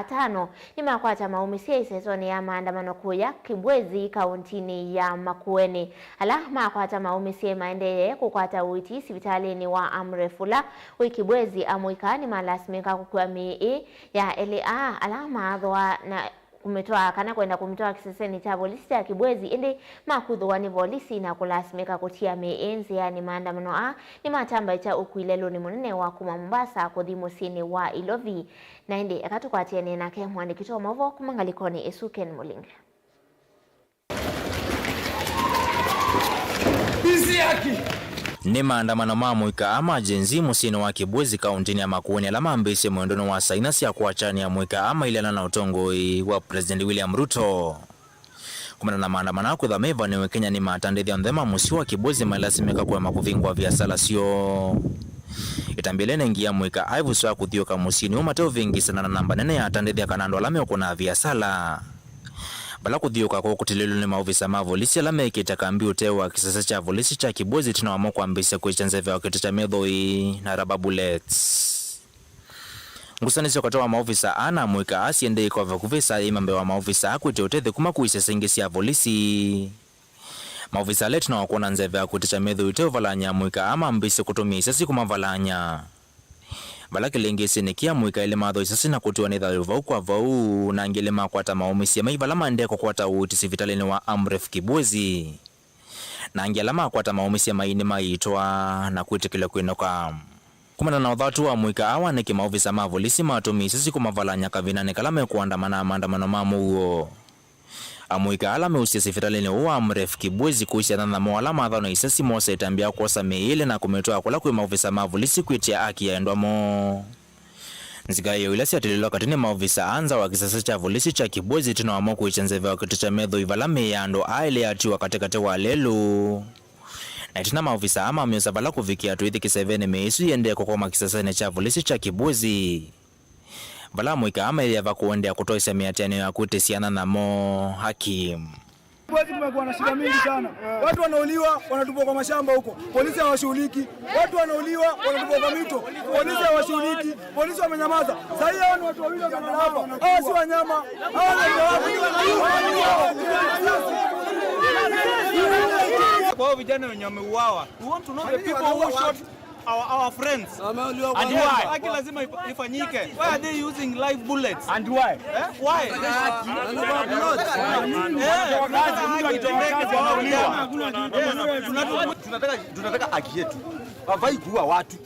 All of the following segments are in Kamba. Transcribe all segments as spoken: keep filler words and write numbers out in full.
tano nĩmakwata maũmĩsye ĩsesenĩ ya maandamano kũya Kibwezi, kaũntinĩ ya Makueni. Ala makwata maũmĩsye maendee kũkwata ũiiti sivitalĩnĩ wa Amref ũla wĩ Kibwezi. Amũika nĩmalasimĩka kũkua mĩĩ ĩĩ ya elĩ aa ala maathwa na kũmĩtwaa kana kwenda kũmĩtwaa kĩsesenĩ kya volisi kya Kibwezi, ĩndĩ makuthũwa nĩ volisi na kũlasimĩka kũtia mĩĩ ĩĩ nzĩanĩ. Maandamano aa nĩmatambaĩkya ũkui lelũnĩ mũnene wa kuma Mombasa kũthi mũsyĩnĩ wa Ilovi. Na ĩndĩ eka tũkwatĩanĩe nake mũandĩki witũ wa maũvoo kuma ngalĩkonĩ ĩsu, Ken Mũlinge. Nĩ maandamano ma amũika aa ma Gen Z mũsyĩnĩ wa Kibwezi, kaũntinĩ ya Makueni, ala mambĩĩsye mwendonĩ wa saa inya sya kwakya nĩ amũika aa maileana na ũtongoi wa President William Ruto. Kumana na maandamano aa kwĩthwa meĩvanĩwe Kenya, nĩmatandĩthya onthe ma mũsyĩ wa Kibwezi mailasimĩka kũema kũvingũa viasala syoo. Ĩtambya yĩla ĩnengie amũika aa ĩvuso ya kũthiũũka mũsyĩnĩ ũũ mateũvĩngĩĩsana na namba nene ya atandĩthya kana andũ ala meũkũnaa viasala. Vala kũthiũũka kũũ kũtilĩlwe nĩ maovisa ma volisi ala mekĩte kambi ũtee wa kĩsese kya volisi kya Kibwezi ĩtina wamo kwambĩĩsya kwĩkya nzeve wa kĩtĩ kya mĩthũi na rubber bullets. Ngusanĩsyo katĩ wa maovisa aa na amũika aa syendee kwa vakuvĩ saa ĩmwe mbee wa maovisa aa kwĩtya ũtethyo kuma kwĩ isese ingĩ sya volisi. Maovisa ala ĩtina wa kwona nzeve ya kwĩtĩkya mĩthũi ĩteũvalany'a amũika aa mambĩĩsye kũtũmĩa isasi kũmavalany'a. Vala kĩlĩngĩĩsyenĩ kĩĩ amũika elĩ mathwa isasi na kũtiwa nĩ thayũ vau kwa vau, na angĩ elĩ makwata maũmĩsye mai vala maendee kũkwata ũiiti sivitalĩnĩ wa Amref Kibwezi. Na angĩ ala makwata maũmĩsye mai nĩmaiitwa na kwĩtĩkĩlw'a kwĩnũka. Kumana na ũthatu wa amũika aa wanĩke, maovisa ma volisi matũmie isasi kũmavalany'a kavindanĩ kala mekũandamana maandamano ma mũuo. Amũika ala meusĩe sivitalĩnĩ ũũ wa Amref Kibwezi kũisya anyanyae moo ala mathwa na isasi mosa ĩtambya ya kwosa mĩĩ ĩlĩ na kũmĩtwaa kũla kwĩ maovisa ma volisi kwĩtya aki ya endwa moo. Nzika ĩyo ila syatilĩlwa katĩ nĩ maovisa aa nza wa kĩsese kya volisi kya Kibwezi ĩtina wamo kũĩkya nzeve wa kĩtĩ kya mĩthũi vala mĩĩ ya andũ aa elĩ yatiwa katĩkatĩ wa lelũ. Na ĩtina maovisa aa mamyosa vala kũvikĩa tũithi kĩsevenĩ, mĩĩ ĩsu yĩendee kũkwama kĩsesenĩ kya volisi kya Kibwezi. Vala amũika aa meyĩava kũendeea kũtoesya mĩatĩanĩo ya kwĩtĩsya anyanyae moo aki. Kibwezi tumekuwa na shida mingi sana. Watu wanauliwa, wanatupwa kwa mashamba huko. Polisi hawashughuliki. Watu wanauliwa, wanatupwa kwa mito. Polisi hawashughuliki. Polisi wamenyamaza. Saa hii hao ni watu wawili wamelala hapa. Hawa si wanyama. Hawa ni watu. Kwa hao vijana wenye wameuawa, we want to know the people who shot our, our friends. Wameuliwa kwa... And why? Haki lazima ifa-, ifanyike. Why are they using live bullets? And why? Eh? Why? Eh, lazima haki itendeke kwa hao vijana. Yes, tunataka, tunataka haki yetu. Hawafai kuua watu.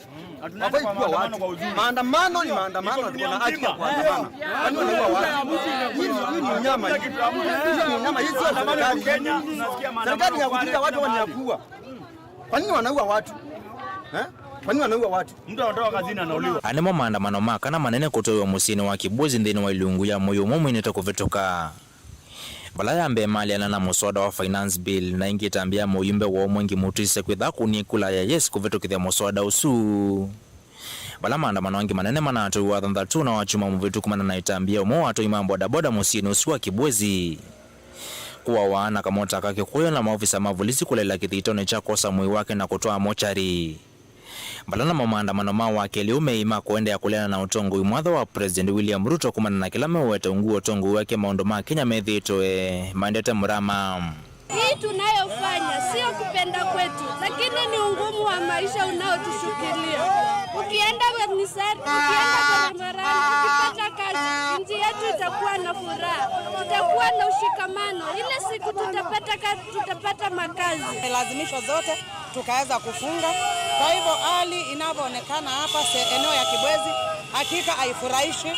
Hawafai kuua watu. Maandamano ni maandamano, tuko na haki ya kuandamana. Kwani wanaua watu? Hii ni, hii ni unyama hii. Hii ni unyama, hii sio serikali. Serikali ni ya kutuliza watu ama ni ya kuua? Kwa nini wanaua watu? Eh? Kwa nini wanaua watu? Mtu anatoka kazini anauliwa. Aa nĩmo maandamano ma kana manene kũtwaiwa mũsyĩnĩ wa Kibwezi nthĩnĩ wa ilungu ya mwei ũmwe mwĩnĩte kũvĩtũka. Vala ya mbee maleana na mũswada wa finance bill, na ĩngĩ ĩtambya ya mũyumbe wa ũmwe Ngimutu Isese kwĩtha akũnie kula ya yes kũvĩtũkĩthya mũswada ũsu. Vala maandamano angĩ manene manatwaiwa thanthatũ na wa kyumwa mũvĩtu kumana na ĩtambya ya ũmwe wa atwai ma bodaboda mũsyĩnĩ ũsu wa Kibwezi kũawa na kamota kake kũywa na maovisa ma volisi kũlelya kĩthitonĩ kya kwosa mwĩĩ wake na kũtwaa mochari. Vala namo maandamano ma wakelĩ ũu meĩ ma kũendeea kũleana na ũtongoi mwatha wa President William Ruto kumana na kĩla meũweta ungu wa ũtongoi wake, maũndũ ma Kenya methĩĩtwe maendete mrama. Hii tunayofanya sio kupenda kwetu, lakini ni ugumu wa maisha unaotushikilia. Ukienda kanisani, ukienda barabarani, ukipata kazi, nchi yetu itakuwa na furaha, tutakuwa na ushikamano. Ile siku tutapata kazi, tutapata makazi. Tumelazimishwa zote, tukaweza kufunga. Kwa hivyo hali inavyoonekana hapa se-, eneo ya Kibwezi, hakika haifurahishi.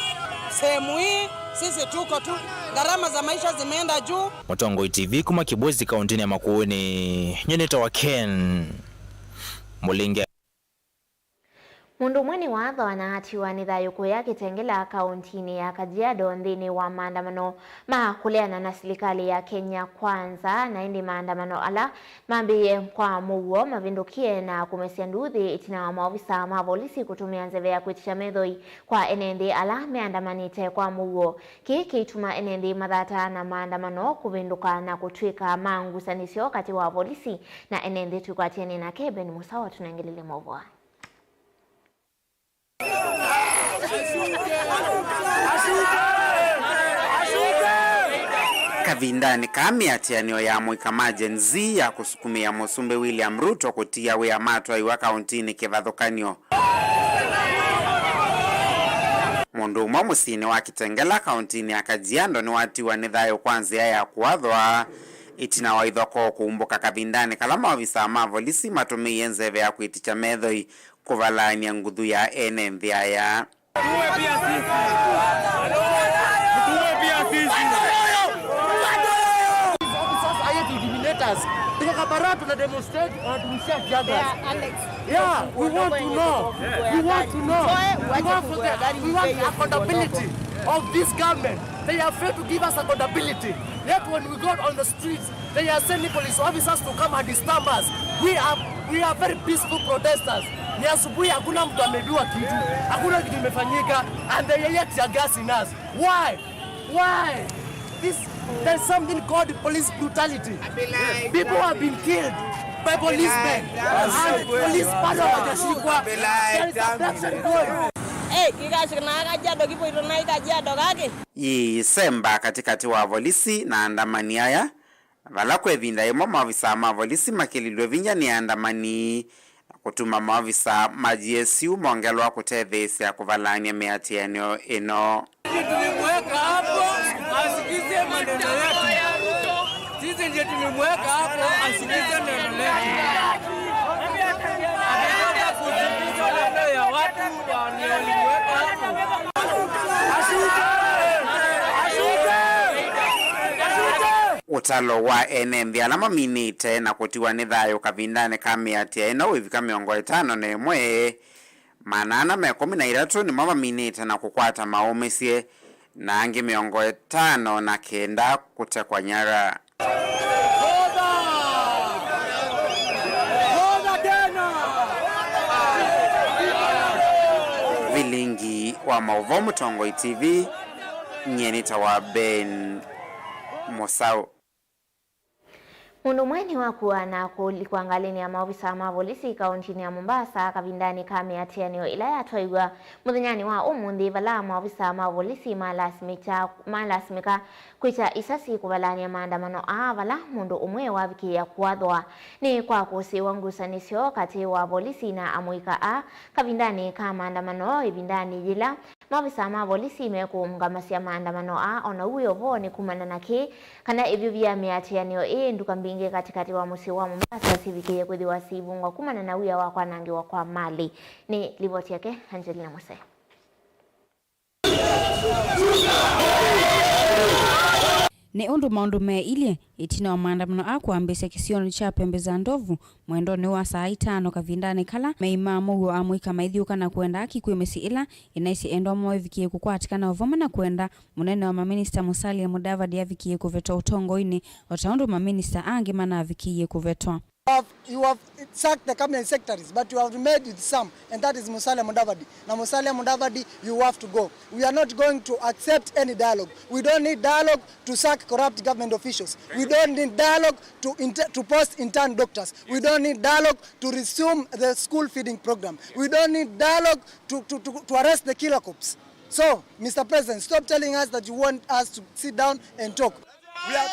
Sehemu hii sisi tuko tu, gharama za maisha zimeenda juu. Mũtongoi T V kuma Kibwezi kaũntĩnĩ ya Makueni, nyie nĩtawa Ken Mũlinge. Mũndũ ũmwe nĩwathwa na atiwa nĩ thayũ kũya Kitengela kaũntĩnĩ ya Kajiado nthĩnĩ wa maandamano ma kũleana na silikalĩ ya Kenya Kwanza, na ĩndĩ maandamano ala mambĩĩe kwa mũuo mavĩndũkie na kũmesya nduuthĩ ĩtina wa maovisa ma volisi kũtũmĩa nzeve ya kwĩtĩkya methoi kwa ene nthĩ ala meandamanĩte kwa mũuo. Kĩĩ kĩituma ene nthĩ mathataa na maandamano kũvĩndũka na kũtw'ĩka ma ngusanĩsyo katĩ wa volisi na ene nthĩ. Tũkwatĩanĩe nake Ben Mũsawa tũnengelele maũvoo aa. Kavindanĩ kaa mĩatĩanĩo ya amũika ma Gen Z ya kũsukumĩa Mũsumbĩ William Ruto kũtia wĩa matwaiwa kaũntinĩ kĩvathũkany'o. Mũndũ ũmwe mũsyĩnĩ wa Kitengela kaũntinĩ ya Kajiado nĩwatiwa nĩ thayũ kwa nzĩa ya kũathwa ĩtina wa ithokoo kũumbũka kavindanĩ kala maovisaa ma volisi matũmĩie nzeve ya kwĩtikya methoi kũvalaany'a nguthu ya ene nthĩ aya. Tuwe pia sisi. Tuwe pia sisi. These officers are here to intimidate us. Tuko Kabarak tuna demonstrate, wanaturushia tear gas. Yeah, Alex. Yeah, we want to know. We want to know. We want for the, we want accountability of this government. They have failed to give us accountability. Yet when we go on the streets, they are sending police officers to come and disturb us. We are, we are very peaceful protesters. Ni asubuhi, hakuna mtu ameibiwa kitu, hakuna kitu imefanyika, and they are yet tear gassing us. Why? Why? This, there's something called police brutality. People have been killed by policemen, and police bado hawajashikwa. There is abduction going. Hey, kĩkashikana Kajiado kĩvũito na Kajiado kake. Yĩsemba katĩkatĩ wa volisi na andamani aya, vala kwa ĩvinda yĩmwe maovisaa ma volisi makĩlilw'e vinya nĩ andamani, na kũtuma maovisaa ma G S U mongelwa kũtetheesya kũvalaany'a mĩatĩanĩo ĩno. Sisi tulimweka hapo asikize maneno yetu. Sisi ndio tulimweka hapo asikize neno letu. Akitaka kusikiza neno ya watu wa Ũtalo wa ene nthĩ ala maminĩte na kũtiwa nĩ thayũ kavindanĩ ka mĩatĩanĩo ĩno wĩvika mĩongo ĩtano na ĩmwe, maana ana me kũmi na itatũ nĩmo maminĩte na kũkwata maũmĩsye, na angĩ mĩongo ĩtano na kenda kũtekwa nyara. Vilingi wa maũvoo Mũtongoi T V, nyie nĩtawa Ben Mũsaũ. Mũndũ ũmwe nĩwakua na kũlikwa ngalĩnĩ ya maovisaa ma volisi kaũntinĩ ya Mombasa kavindanĩ ka mĩatĩanĩo ĩla yatwaiw'a mũthenyanĩ wa ũmũnthĩ, vala maovisaa ma volisi malasimĩkya-, malasimĩka kwĩkya isasi kũvalaany'a maandamano aa, vala mũndũ ũmwe wavikĩĩa kũathwa. Nĩ kwa kũsĩĩwa ngusanĩsyo katĩ wa volisi na amũika aa kavindanĩ ka maandamano, ĩvindanĩ yĩla maovisaa ma volisi mekũũngamasya maandamano aa. O na ũu wĩ o vo, nĩ kumana na kĩĩ kana ĩvyũvi ya mĩatĩanĩo ĩĩ, nduka mbingĩ katĩkatĩ wa mũsyĩ wa Mombasa sivikĩĩe kwĩthĩwa siivungwa kumana na wia wa kwanangĩwa kwa malĩ. Nĩ livoti yake Angelina Muse. Nĩ ũndũ maũndũ meeilye, ĩtina wa maandamano aa kwambĩĩsya kĩsionĩ kya Pembe za Ndovu mwendonĩ wa saa itano kavindanĩ kala meĩ ma mũuo amũika maithyũũka na kwenda haki kwĩ mĩsyĩ ĩla ĩnaisye endwa moo ĩvikĩĩe kũkwatĩkana o vamwe na kwenda mũnene wa maminista Musalia Mudavadi avikĩĩe kũvetwa ũtongoinĩ, o ta ũndũ maminista angĩ manavikĩĩe kũvetwa. You have, you have sacked the cabinet secretaries, but you have remained with some, and that is Musalia Mudavadi. Na Musalia Mudavadi, you have to go. We are not going to accept any dialogue. We don't need dialogue to sack corrupt government officials. We don't need dialogue to inter-, to post intern doctors. We don't need dialogue to resume the school feeding program. We don't need dialogue to, to, to, to arrest the killer cops. So, Mister President, stop telling us that you want us to sit down and talk. We have,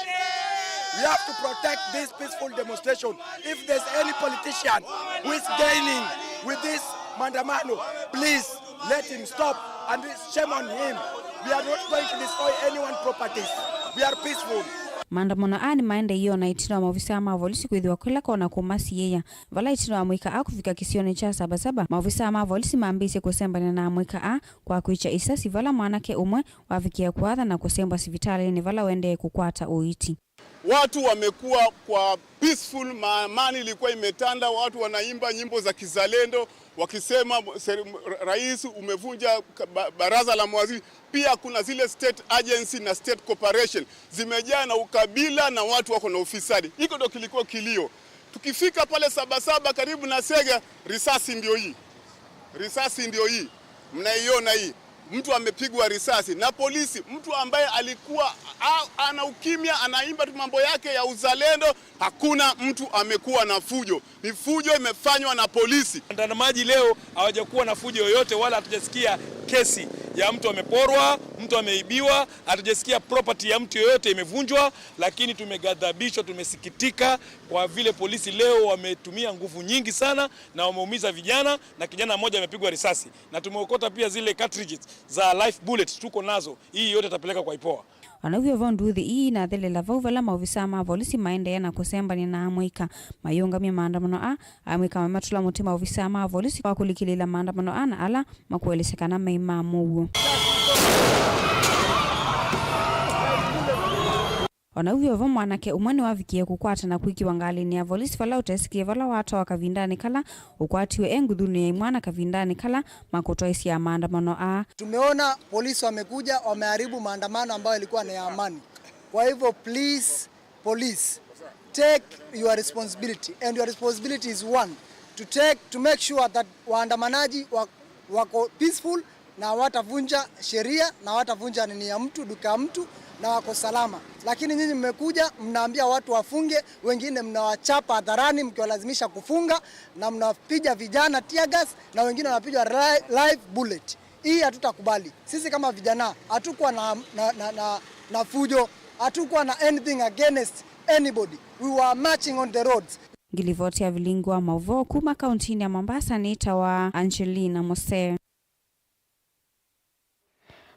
we have to protect this peaceful demonstration. If there's any politician who is gaining with this maandamano, please let him stop, and shame on him. We are not going to destroy anyone's properties. We are peaceful. Maandamano aa nĩmaendeeie o na ĩtina wa maovisaa ma volisi kwĩthĩwa kwĩla kona kũmasiĩĩa, vala ĩtina wa amũika aa kũvika kĩsionĩ kya Sabasaba, maovisaa ma volisi mambĩĩsye kũsembany'a na amũika aa kwa kwĩkya isasi, vala mwanake ũmwe wavikĩĩa kũatha na kũsembwa sivitalĩnĩ vala ũendee kũkwata ũiiti. Watu wamekuwa kwa peaceful, ma-, amani ilikuwa imetanda, watu wanaimba nyimbo za kizalendo wakisema, "Seri-, ra-, rais umevunja ka-, ba-, baraza la mawaziri." Pia kuna zile state agency na state corporation zimejaa na ukabila na watu wako na ufisadi. Hiko ndo kilikuwa kilio. Tukifika pale Sabasaba karibu na Sega, risasi ndio hii. Risasi ndio hii. Mnaiona hii. Mtu amepigwa risasi na polisi, mtu ambaye alikuwa a-, ana ukimya, anaimba tu mambo yake ya uzalendo. Hakuna mtu amekuwa na fujo. Ni fujo imefanywa na polisi. Waandamanaji leo hawajakuwa na fujo yoyote, wala hatujasikia kesi ya mtu ameporwa, mtu ameibiwa, hatujasikia property ya mtu yoyote imevunjwa, lakini tumeghadhabishwa, tumesikitika kwa vile polisi leo wametumia nguvu nyingi sana na wameumiza vijana, na kijana mmoja amepigwa risasi. Na tumeokota pia zile cartridges za live bullet, tuko nazo. Hii yote tutapeleka kwa IPOA. O na w'o vo, nduthi ii inathelela vau vala maovisaa ma volisi maendeea na kũsembany'a na amũika mayĩũngamya maandamano aa. Amũika mamatũla mũtĩ maovisaa ma volisi kwa kũlikĩlĩĩla maandamano aa na ala makũelesya kana maĩ ma mũuo. O na w'o vo, mwanake ũmwe nĩwavikie kũkwata na kwĩkĩwa ngalĩnĩ ya volisi vala ũtesĩkĩe vala watwawa kavindanĩ kala ũkwatiwe e nguthunĩ ya imwana kavindanĩ kala makũtwaisye maandamano aa. Tumeona polisi wamekuja, wameharibu maandamano ambayo yalikuwa ni ya amani. Kwa hivyo, please, police, take your responsibility, and your responsibility is, one, to take, to make sure that waandamanaji wa, wako peaceful na hawatavunja sheria na hawatavunja nini ya mtu, duka ya mtu, na wako salama. Lakini nyinyi mmekuja, mnaambia watu wafunge, wengine mnawachapa hadharani mkiwalazimisha kufunga, na mnapiga vijana tear gas, na wengine wanapigwa li-, live bullet. Hii hatutakubali. Sisi kama vijana, hatukuwa na, na, na, na, na fujo, hatukuwa na anything against anybody. We were marching on the roads. Ngilivoti ya vilingi wa mauvoo kuma kauntinĩ ya Mombasa nĩtawa Angelina Mose.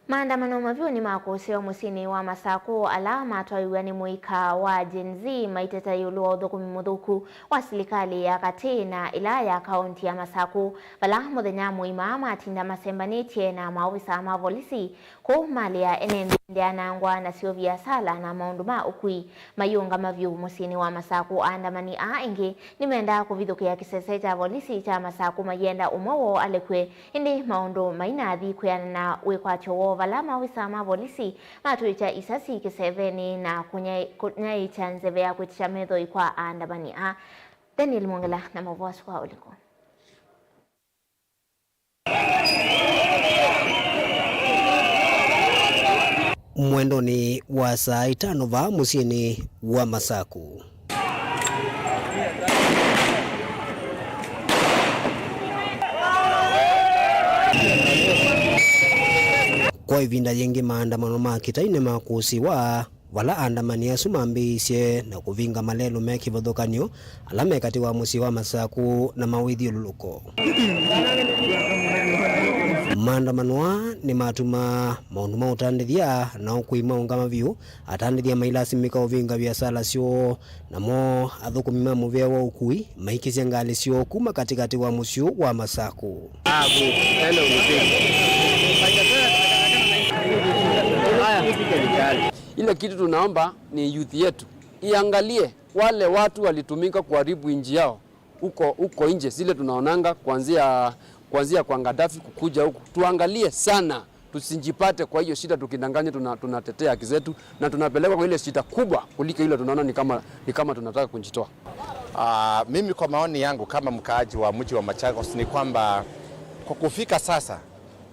Maandamano mavyũ nĩmakũsĩwa mũsyĩnĩ wa Masakũ, ala matwaiw'a nĩ mũika wa Gen Z maiteta ĩũlũ wa ũthũkũmi mũthũku wa silikalĩ ya katĩ na ĩla ya kaunti ya Masakũ, vala mũthenya mũima matinda masembanĩtye na maovisa ma volisi kũu malĩ ya ene nthĩ ndyanangwa, nasyo viasala na maũndũ ma ũkui mayĩũngama vyũ mũsyĩnĩ wa Masakũ. Aandamani aa aingĩ nĩmendaa kũvithũkĩa kĩsese kya volisi kya Masakũ mayĩenda ũmwe woo alekw'e. Ĩndĩ maũndũ mainathi kwĩanana na wĩkwatyo woo, vala maovisa ma volisi matwĩkya isasi kĩsevenĩ na kũnyaĩ-, kũnyaĩĩkya nzeve ya kwĩtĩkya methoi kwa aandamani aa. Daniel Mwongela na maũvoo asu kwa ũliku. Mwendonĩ wa saa itano vaa mũsyĩnĩ wa Masakũ. Kwa ĩvinda yĩngĩ, maandamano ma kĩtai nĩmakũsĩwa, vala aandamani asu mambĩĩisye na kũvinga malelũ me kĩvathũkany'o ala me katĩ wa mũsyĩ wa Masakũ na mawĩthyũlũlũko. Maandamano aa nĩmatuma maũndũ ma ũtandĩthya na ũkui maũngama vyũ, atandĩthya mailasimĩka ũvinga viasala syoo, namo athũkũmi ma mũvĩa wa ũkui maikĩsya ngalĩ syoo kuma katĩkatĩ wa mũsyĩ wa Masakũ. Ile kitu tunaomba ni youth yetu iangalie wale watu walitumika kuharibu nchi yao huko, huko nje, zile tunaonanga kuanzia, kuanzia kwa Gaddafi kukuja huku. Tuangalie sana, tusijipate kwa hiyo shida tukidanganya tuna-, tunatetea haki zetu na tunapelekwa kwa ile shida kubwa kuliko ile tunaona ni kama, ni kama tunataka kujitoa. Ah, mimi kwa maoni yangu kama mkaaji wa mji wa Machakos ni kwamba kwa kufika sasa,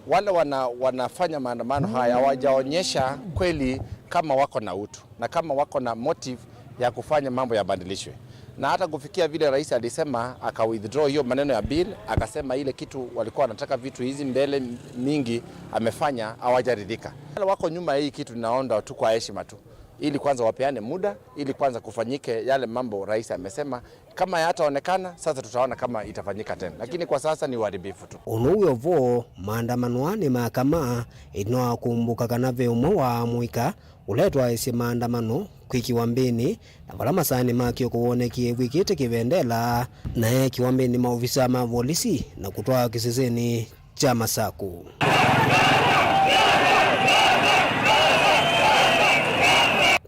wale wana-, wanafanya maandamano haya hawajaonyesha kweli kama wako na utu na kama wako na motive ya kufanya mambo yabadilishwe. Na hata kufikia vile rais alisema, aka withdraw hiyo maneno ya bill, akasema ile kitu walikuwa wanataka vitu hizi mbele mingi amefanya, hawajaridhika. Wale wako nyuma ya hii kitu, ninaomba tu kwa heshima tu, ili kwanza wapeane muda, ili kwanza kufanyike yale mambo rais amesema. Kama yataonekana, sasa tutaona kama itafanyika tena. Lakini kwa sasa ni uharibifu tu. Ũndũ wĩ o vo, maandamano aa nĩ makama, ĩtina wa kũmbũka kana ve ũmwe wa amũika ũla etwaĩsye maandamano kwĩkiwa mbĩnĩ, na vala masaanĩ make kũwonekie ĩvw'ĩkĩte kĩvendela, na eekiwa mbĩnĩ maovisa ma volisi na kũtwawa kĩsesenĩ kya Masakũ.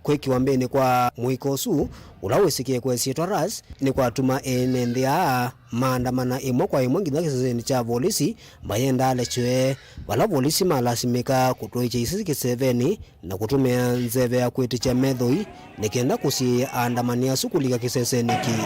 Kwĩkiwa mbĩnĩ kwa mũika ũsu, ũla wĩsĩkĩe kwa ĩsyĩtwa Ras, nĩkwatuma ene nthĩ aa maandamana ĩmwe kwa ĩmwe nginya kĩsesenĩ kya volisi mayenda alekywe, vala volisi malasimĩka kũtwaĩkya isasi kĩsevenĩ na kũtũmĩa nzeve ya kwĩtĩkya methoi nĩ kenda kũsiĩĩa aandamani asu kũlika kĩsesenĩ kĩĩ.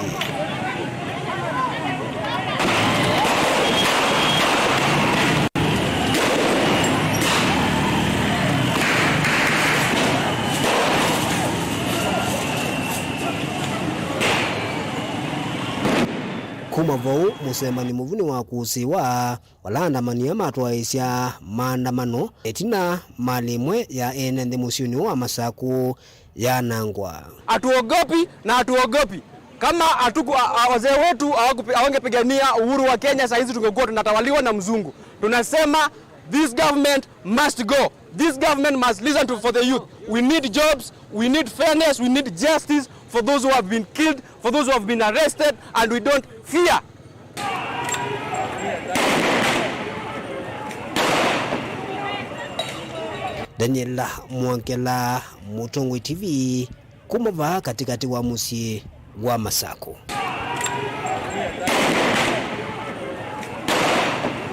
Kuma Kuma vau, mũsemani mũvu nĩwakũsĩĩwa, vala andamani aa matwaĩĩsya maandamano ĩtina malĩ ĩmwe ya ene nthĩ mũsyĩnĩ ũũ wa Masakũ yanangwa. Hatuogopi na hatuogopi. Kama hatuku-, a, a, wazee wetu hawakupi-, hawangepigania uhuru wa Kenya, saa hizi tungekuwa tunatawaliwa na mzungu. Tunasema this government must go. This government must listen to, for the youth. We need jobs, we need fairness, we need justice for those who have been killed, for those who have been arrested, and we don't fear. Daniel Mwongela, Mũtongoi T V, kuma vaa katĩkatĩ wa mũsyĩ wa Masakũ.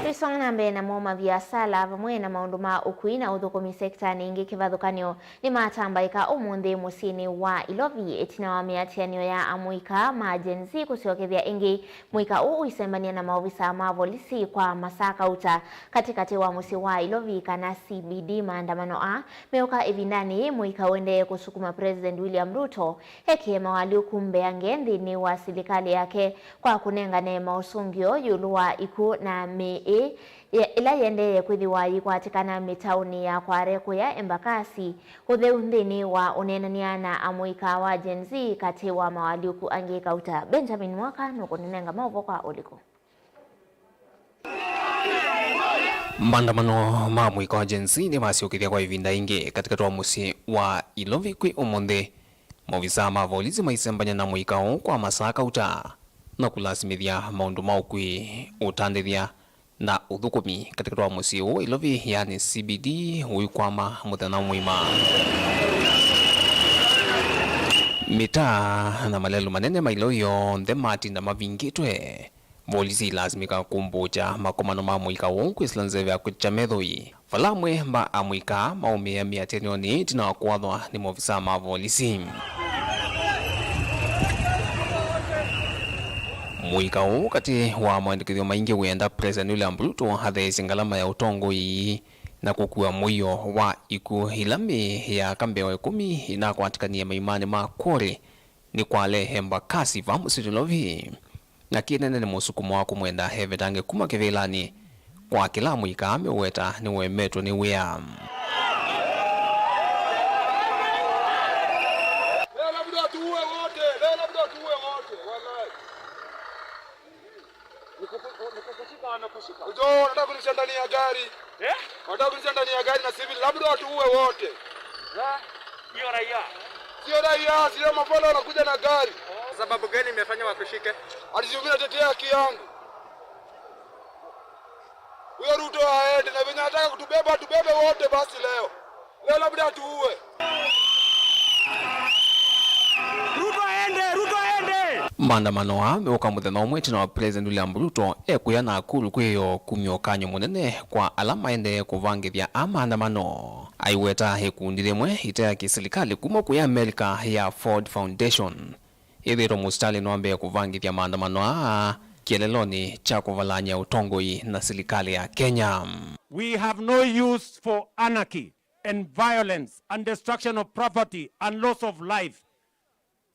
Tũisonga na mbee namo, maviasala vamwe na maũndũ ma ũkui na ũthũkũmi sektanĩ ingĩ kĩvathũkany'o nĩmatambaĩka ũmũnthĩ mũsyĩnĩ wa Ilovi ĩtina wa mĩatĩanĩo ya amũika ma Gen Z kũsyokethya ĩngĩ mũika ũũ ũisembany'a na maovisa ma volisi kwa masaa kauta katĩkatĩ wa mũsyĩ wa Ilovi kana C B D. Maandamano aa meũka ĩvindanĩ yĩĩ mũika ũendee kũsukuma President William Ruto ekĩe moalyũku mbeange nthĩnĩ wa silikalĩ yake kwa kũnengane maũsũngĩo ĩũlũ wa ikw'ũ na mĩĩ ĩ, ye-, ĩla yĩendee kwĩthĩwa yĩkwatĩkana mĩtaũnĩ ya Kware kũya Embakasi, ũtheu nthĩnĩ wa ũneenany'a na amũika wa Gen Z, katĩ wa moalyũku angĩ kauta. Benjamin Mwaka nũkũnenenga maũvoo kwa ũliku. Maandamano ma mũika wa Gen Z nĩmasyokethya kwa ĩvinda ĩngĩ katĩkatĩ wa mũsyĩ wa Ilovi kwĩ ũmũnthĩ, maovisa ma volisi maisembany'a na mũika ũũ kwa masaa kauta na kũlasimĩthya maũndũ ma ũkui, ũtandĩthya na ũthũkũmi katĩkatĩ wa mũsyĩ ũũ wa Ilovi, yani C B D, ũikwama mũthenya mũima. Mĩtaa na malelũ manene ma Ilovi yonthe matinda mavingĩtwe. Volisi ilasimĩka kũmbũkya makomano ma mũika ũũ kwĩsĩla nzeve ya kwĩkya methoi, vala amwe ma amũika maumĩĩa mĩatĩanĩonĩ ĩtina wa kũathwa nĩ maovisa ma volisi. Mũika ũũ katĩ wa maendekethyo maingĩ wĩenda President William Ruto atheesye ngalama ya ũtongoi na kũkua mũio wa ikw'ũ ila mĩĩ ya aka mbee wa ĩkũmi ĩnakwatĩkanie maimanĩ ma Kware nĩ Kwale Embakasi vaa mũsyĩ Nairobi. Na kĩnene nĩ mũsukumo wa kũmwenda evetange kuma kĩvĩlanĩ kwa kĩla mũika amĩweta nĩwemetwe nĩ wĩa. Leo labda tuue wote, leo labda tuue wote, wallahi. Nikuku-, nikukushika, wamekushika. Ujo, wanataka kunitia ndani ya gari. Eh? Wanataka kunitia ndani ya gari na civil, labda watuue wote. Eh? Hiyo raia. Sio raia, sio mafala wanakuja na gari. Sababu gani imefanya wakushike? Ati sijui mimi natetea haki yangu. Huyo Ruto aende, na venye anataka kutubeba, tubebe wote basi leo. Leo labda tuue. Ruto aende, Ruto aende. Maandamano aa meũka mũthenya ũmwe ĩtina wa President William Ruto ekũya Nakuru kwĩyoo kumya ũkany'o mũnene kwa ala maendee kũvangĩthya aa maandamano. Aiweta ĩkundi yĩmwe ĩte ya kĩsilikalĩ kuma kũya America ya Ford Foundation yĩthĩĩtwe mũsitalĩnĩ wa mbee kũvangĩthya maandamano aa kĩeleelonĩ kya kũvalany'a ũtongoi na silikalĩ ya Kenya. We have no use for anarchy and violence and destruction of property and loss of life.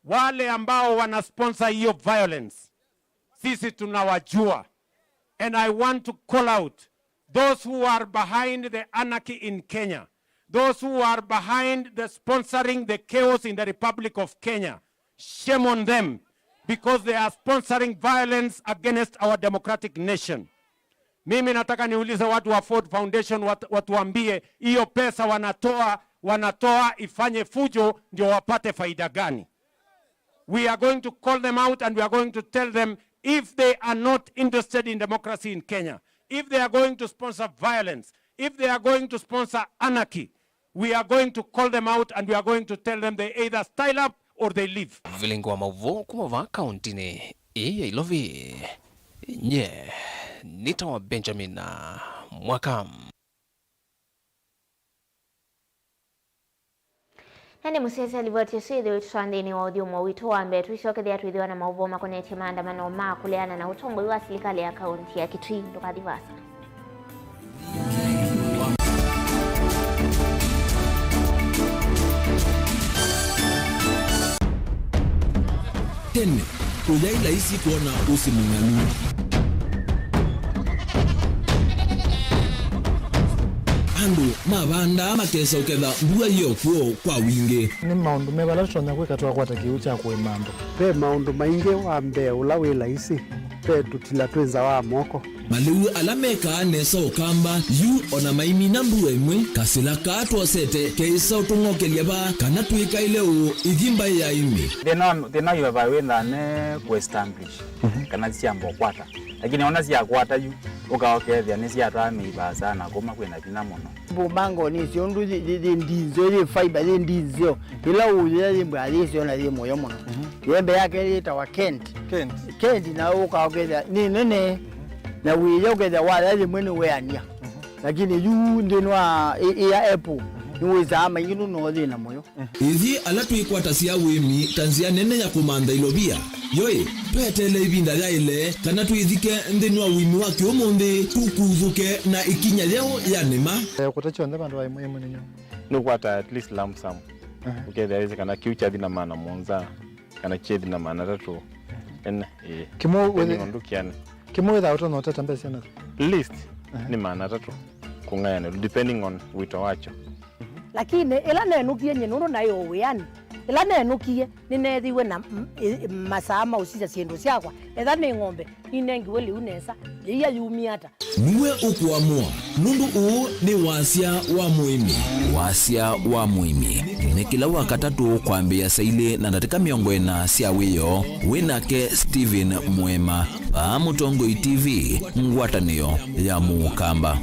Wale ambao wanasponsor hiyo violence, sisi tunawajua. And I want to call out those who are behind the anarchy in Kenya, those who are behind the sponsoring the chaos in the Republic of Kenya. Shame on them, because they are sponsoring violence against our democratic nation. Mimi nataka niulize watu wa Ford Foundation, wat-, watuambie hiyo pesa wanatoa, wanatoa ifanye fujo ndio wapate faida gani? We are going to call them out and we are going to tell them, if they are not interested in democracy in Kenya, if they are going to sponsor violence, if they are going to sponsor anarchy, we are going to call them out and we are going to tell them they either style up or they leave. Vilingi wa maũvoo kuma vaa kauntinĩ ĩĩ ya Ilovi. Nye nĩtawa Benjamin Mwaka. Na nĩ mũsyaĩĩsya livoti ĩsu ĩthĩwe ĩtũtwaa nthĩnĩ wa ũthyũmũo witũ wa mbee. Tũisokethya twĩthĩwa na maũvoo makonetye maandamano ma kũleana na ũtongoi wa silikalĩ ya kaunti ya Kitui. Ndũkathi vaasa. Tene, Ũyaĩ laisi kwona ũsĩ mũng'alu. Andũ mavandaa makesa ũketha mbua yĩ o kw'o kwa wingĩ. Nĩ maũndũ me vala tũtonya kwĩka twakwata kĩw'ũ kya kũĩma andũ? Ve maũndũ maingĩ. Wa mbee ũla wĩ laisi, ve tũtila twĩ nza wa moko. Malĩu ala mekaa nesa Ũkamba yu o na maimina mbua ĩmwe, kasĩla kaa twosete keĩsa ũtũng'okelya vaa kana twĩkaĩle ũũ ĩthi mbaĩ ya ĩmĩ. Thĩna, thĩna wĩ vaa wĩthaa ne kũ establish kana syamba ũkwata, lakini ona syakwata yu ũka ũkethĩa nĩsyatwaa mĩi vaasa na kũma kwĩna vinya mũno. Mbumbango nĩsyo ũndũ yĩ, yĩ, yĩ ndinzeo, yĩ fiber, yĩ ndinzeo. Ĩla ũyĩa yĩ mbwa yĩsyo na yĩ mũyo mũno. Yembe yake yĩtawa Kent. Kent. Kent na ũka ũkethĩa nĩ nene. Na wĩya ũkethĩa waya yĩmwe nĩweanĩa. Lakini yu nthĩnĩ wa ĩ, ĩ ya apple, nĩwĩsaa maingĩ nũndũ no yĩ na mũyo. Ithyĩ ala twĩkwatasya ũĩmi ta nzĩa nene ya kũmantha ilovia, yoĩ, tweteele ĩvinda yaĩle kana twĩthike nthĩnĩ wa ũĩmi wa kĩũmũnthĩ, tũkuthũke na ĩkinya yeũ ya nĩma. Eh, kũta kyonthe vandũ va ĩmwe ĩmwe nĩ nyũmũ. Nĩũkwata at least lump sum. Aha. Ũkethĩa wĩsĩ kana kĩu kyathi na maana mũonza, kana kyethi na maana atatũ. Ene, ĩĩ. Kĩmwe wĩthĩ- Depending on ndũkĩane. Kĩmwe wĩthaa ũtonya ũteta mbesa syana? Least Aha. Nĩ maana atatũ kũng'ayanĩlwa, depending on wĩto wakyo. Lakini ĩla nenũkie nyie nũndũ naĩ o wĩanĩ, ĩla nenũkie nĩneethiwe na m-, ĩ-, masaa ma ũsisya syĩndũ syakwa. Etha nĩ ng'ombe, ninengiwe lĩu nesa, yĩia yumie ata? Nue ũkũamũa, nũndũ ũũ nĩ wasya wa mũĩmi. Wasya wa mũĩmi nĩ kĩla Wakatatũ kwambĩĩa saa ilĩ na ndatĩka mĩongo ĩna sya wĩoo. Wĩ nake Stephen Mwema, vaa Mũtongoi T V, ngwatanĩo ya Mũkamba.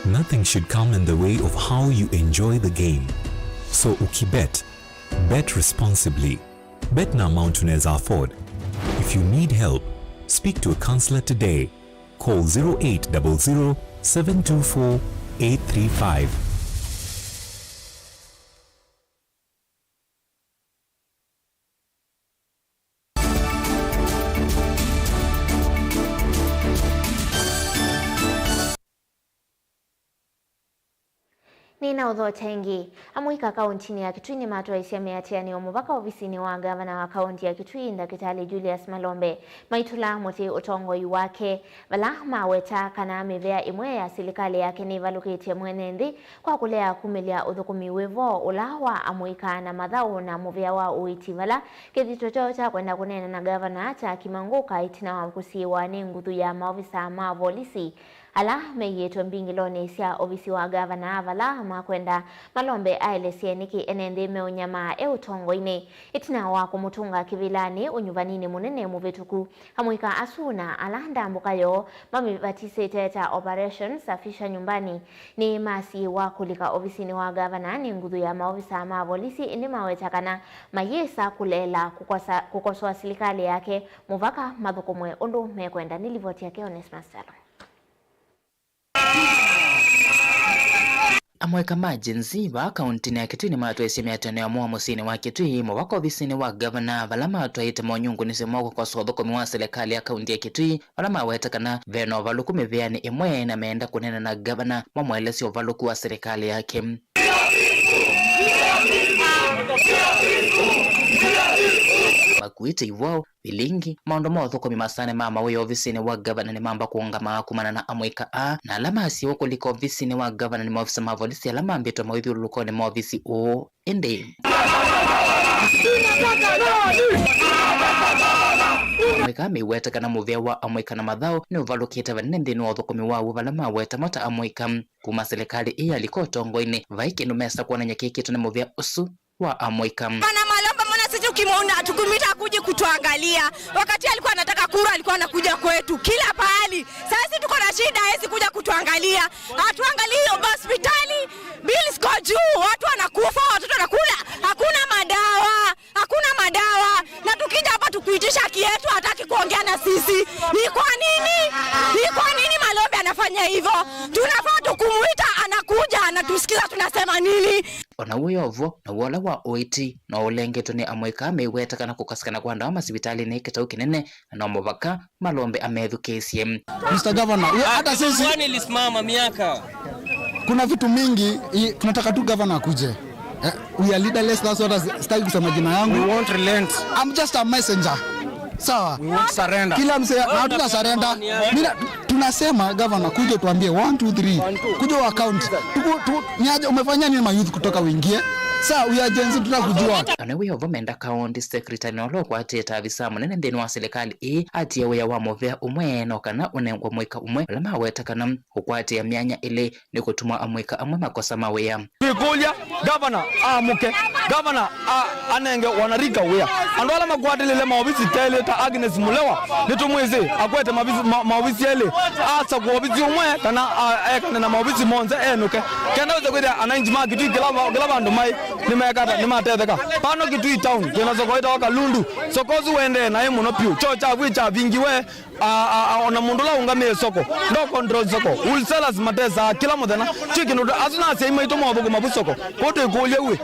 Nothing should come in the way of how you enjoy the game. So ukibet, bet responsibly. Bet na amount unaweza afford. If you need help, speak to a counselor today. Call zero eight double zero, seven two four, eight three five. Nĩnaũthokya ĩngĩ. Amũika kaũntinĩ ya Kitui nĩmatwaĩsye mĩatĩanĩo mũvaka ovisinĩ wa ngavana wa kaũnti ya Kitui, Ndakĩtalĩ Julius Malombe, maitũla mũtĩ ũtongoi wake, vala maweta kana mĩvĩa ĩmwe ya silikalĩ yake nĩvalũkĩtye mwene nthĩ kwa kũlea kumĩlya ũthũkũmi wĩ vo ũla wa amũika na mathaũ na mũvĩa wa ũiiti, vala kĩthito kyoo kya kwenda kũneena na ngavana kyakimangũka ĩtina wa kũsiĩĩwa nĩ nguthu ya maovisa ma volisi ala maiĩtwe mbingĩlonĩ sya ovisi wa ngavana, vala makwenda Malombe aelesye nĩkĩ ene nthĩ meũnyamaa e ũtongoinĩ, ĩtina wa kũmũtũnga kĩvĩlanĩ ũnyuvaninĩ mũnene mũvĩtũku. Amũika asu na ala ndambũka yoo mamĩvatisĩte ta Operation Safisha Nyumbani nĩmasiĩĩwa kũlika ovisinĩ wa ngavana nĩ nguthu ya maovisa ma volisi, ĩndĩ maweta kana mayĩsa kũleela kũkosa, kũkosoa silikalĩ yake mũvaka mathũkũmwe ũndũ mekwenda. Nĩ livoti yake Onesmus Kyalo. Amũika ma Gen Z vaa kaũntinĩ ya Kitui nĩmatwaĩsye mĩatĩanĩo moo mũsyĩnĩ wa Kitui mũvaka ovisinĩ wa ngavana, vala matwaĩte monyungunisyo ma kũkosoa ũthũkũmi wa silikalĩ ya kaũnti ya Kitui, vala maweta kana ve na ũvalũku mĩvĩanĩ ĩmwe na meenda kũneena na ngavana mamũelesye ũvalũku wa silikalĩ yake. Makuĩte ivwao, vilingi, maũndũ ma ũthũkũmi, masanĩ ma mawĩa ovisinĩ wa ngavana nĩmamba kũũngamaa kumana na amũika aa, na ala masiĩĩwe kũlika ovisinĩ wa ngavana nĩ maovisa ma volisi ala mambĩtwe mawĩthyũlũlũkonĩ ma ovisi ũũ. Ĩndĩ amũika meiweta kana mũvĩa wa amũika na mathaũ nĩũvalũkĩte vanene nthĩnĩ wa ũthũkũmi waw'o, vala maweta mo ta amũika kuma silikalĩ ĩĩ yalika ũtongoinĩ, vai kĩndũ mesa kwonany'a kĩkĩtwe nĩ mũvĩa ũsu wa amũika. Bwana Malombe, mbona sisi ukimwona tukumita akuje kutuangalia? Wakati alikuwa anataka kura, alikuwa anakuja kwetu kila pahali. Sasa tuko na shida, hawezi kuja kutuangalia. Hatuangalii hospitali, bills ziko juu, watu wanakufa, watoto wanakula, hakuna madawa, hakuna madawa. Na tukija O na wĩ o vo, naw'o ũla wa ũiiti no ũlengetwe nĩ amũika meiweta kana kũkosekana kwa ndawa masivitalĩnĩ kĩtau kĩnene, na no mũvaka malombe amethukĩĩsye. Mister Governor, we, hata sisi Kwani ilisimama miaka? Kuna vitu mingi i, tunataka tu governor akuje. Eh, we are leaderless, that's what I, sitaki kusema jina yangu. We won't relent. I'm just a messenger. Sawa. We won't surrender. Kila mse, na hatuna surrender. Mimi na- tunasema governor, kuja tuambie one, two, three. Kuja wa count. Tuku, tu, niaje, umefanya nini ma youth kutoka uingie? Sawa, we are Gen Z, tunataka kujua. Kana wĩ o vo menda county secretary na ũla ũkwatĩte avisa mũnene nthĩnĩ wa serikali ĩĩ atie wĩa wa mũvea ũmwe no kana ũnengwe mũika ũmwe ũla maweta kana kũkwatĩa myanya ĩlĩ nĩ kũtuma amũika amwe makosa mawĩa. Twĩkũlya gavana amũke, gavana a- anenge wanarika wĩa. Andũ ala makwatĩlĩle maovisi telĩ ta Agnes Mulewa, nĩtũmwĩsĩ akwete mavisi- ma- maovisi elĩ, asakũa ovisi ũmwe kana a- ekane na maovisi monthe enũke. Kenda wĩse kwĩthĩa ananchi ma Kitui kĩla va- kĩla vandũ maĩ nĩmekata nĩmatetheka. Pano Kitui town twĩna soko ĩtawa Kalundu. Soko ũsu wendee naĩ mũno pyũ. Kyoo kyaku kyavingiwe. A- a- a- ona mũndũ ũla ũngamĩe soko ndo control soko. Wholesalers matesaa kĩla mũthenya. Ti kĩndũ tũ- asu na asyai maitũ mothũkũma vu soko. Kwoou twĩkũlye wĩ